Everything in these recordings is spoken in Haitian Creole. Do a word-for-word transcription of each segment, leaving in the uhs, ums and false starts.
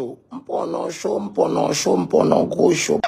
M pran non cho, m pran non cho, m pran non gwo cho.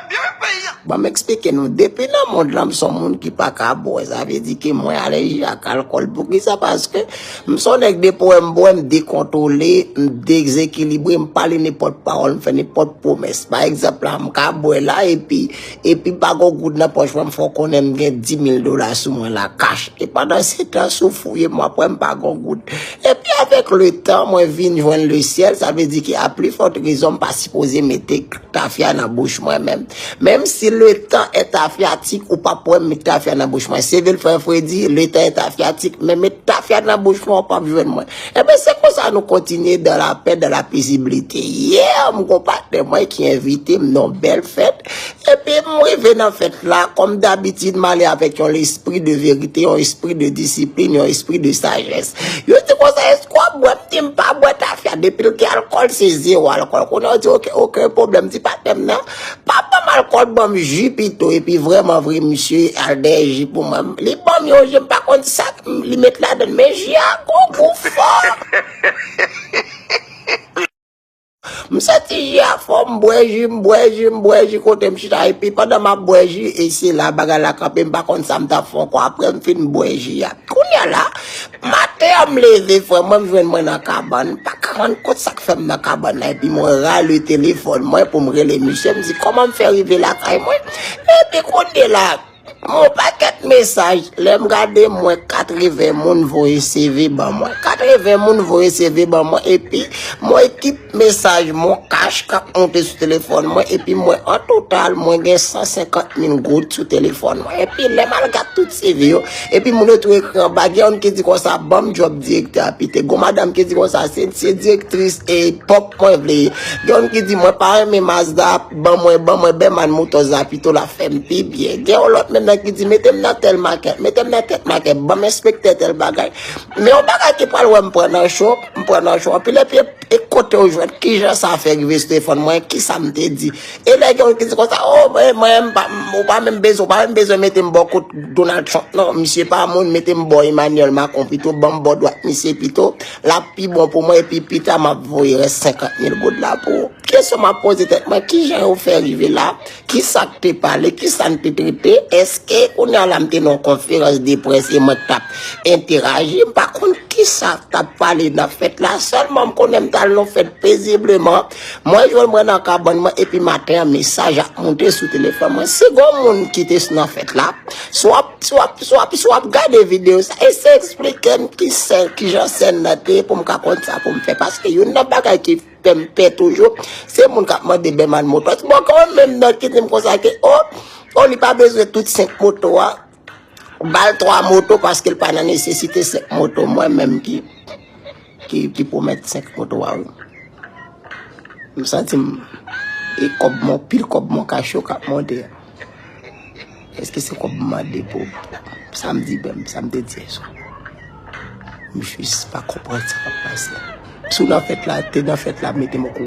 Ban m eksplike nou, depi nan mond lan, m se yon moun ki pa ka bwè. Sa vle di ke mwen alèji ak alkòl. Poukisa? Paske m se yon nèg depi w wè m bwè, m dekontwole, m dezekilibre, m pale nenpòt pawòl, m fè nenpòt pwomès. Pa egzanp la, m ka bwè la, epi, epi m pa gen goud nan pòch mwen, m fè w konnen m gen dis mil dola sou mwen la, kach. E pandan se tan, si w fouye m, w ap wè m pa gen goud. Epi avèk letan, mwen vin jwenn lesyèl, sa vle di ke a pli fòt rezon m pa sipoze mete tafya nan bouch mwen menm. Menm si le temps est tafyatik, ou p ap wè m met tafya nan bouch mwen. Se vre l fè fredi, le temps est tafyatik, men met tafya nan bouch mwen, ou p ap jwenn mwen. Enben, se konsa nou kontinye dans la paix, dans la paisibilité. Yè, m gon patnè mwen ki envite m nan yon bèl fèt. Epi m rive nan fèt la, kòm dabitid, m ale avèk yon lespri de verite, yon espri de disiplin, yon espri de sajès. Yo di konsa, èske w ap bwè? M di m pa bwè tafya. Depi l gen alkòl, se zewo alkòl. Kounye a, yo di, oke, okenn pwoblèm. M di patnè m nan, pa ban m alkòl, ban m ji pito. Epi vrèman vre, misye al dèyè ji pou mwen. Li ban m yon ji, m pa konn sa k-, li met ladan l. Men ji a gon gou fò. M santi ji a fò, m bwè ji, m bwè ji, m bwè ji kote m chita. Epi pandan m ap bwè ji, e se la bagay la kanpe, m pa konn sa m t ap fè ankò. Apre m fin bwè ji a. Kounye a la, maten an m leve, frè mwen, m jwenn mwen nan kabann. M pa ka rann kont sa k fè m nan kabann la. Epi mwen rale telefòn mwen pou m rele misye. M di, kòman m fè rive lakay mwen? Epi kounye la, yon pakèt mesaj, lè m gade, m wè katreven moun voye C V ban mwen. Katreven moun voye C V ban mwen, epi m wè ekip mesaj Mon Cash k ap monte sou telefòn mwen, epi m wè an total, mwen gen san senkant mil goud sou telefòn mwen. Epi lè m al gad tout C V yo, epi moun yo tou ekri anba, gen youn ki di konsa, ban m djòb direktè a pito. Gon madanm ki di konsa, se, se direktris e pòp mwen vle ye. Gen youn ki di, mwen pa renmen Mazda, ban mwen, ban mwen Bèman Motors la pito, l ap fè m pi byen. Gen yon lòt menm nan ki di, mete m nan tèl makèt, mete m nan tèl makèt, ban m enspektè tèl bagay. Men yon bagay ki pral wè m pran nan cho, m pran nan cho anpil, epi e kote w jwenn, kijan sa fè rive sou telefòn mwen, kisa m te di? E lè gen youn ki di konsa, o, mwen, mwen, m pa, ou pa menm bezwen, ou pa menm bezwen mete m bò kot Donald Trump, non, misye pa moun, mete m bò Emmanuel Macron pito, ban m bò dwat misye pito, l ap pi bon pou mwen, epi pita m ap voye rès senkant mil goud la pou ou. Kesyon m ap poze tèt mwen, kijan yo fè rive la? Kisa k te pale? Kisa n te trete? Èske kounye a la m te nan yon konferans de près e mwen k t ap enteraji? M pa konn kisa k t ap pale nan fèt la. Sèlman m konnen m t al nan yon fèt pezibleman. Mwen jwenn mwen nan kabann mwen epi maten an mesaj ap monte sou telefòn mwen. Si gon moun ki te nan fèt la, si w ap, si w ap, si w ap, si w ap gade videyo sa, eseye eksplike m ki sèn, kijan sèn nan te ye pou m ka konn sa pou m fè. Paske youn nan bagay ki fè m pè toujou, se moun k ap mande Bèman Motors. Bon, kanmenm nan ki di m konsa ke, o, o, li pa bezwen tout senk moto a, ba l twa moto paske l pa nan nesesite senk moto. Mwen menm ki, ki, ki pwomèt senk moto a, wi. M santi m, e kòb mwen, pil kòb mwen kache yo k ap monte. Èske se kòb m mande pou sa m di, ben, sa m te di yè swa? M jis pa konprann sa k ap pase. Si w nan fèt la, te nan fèt la, mete m okouran.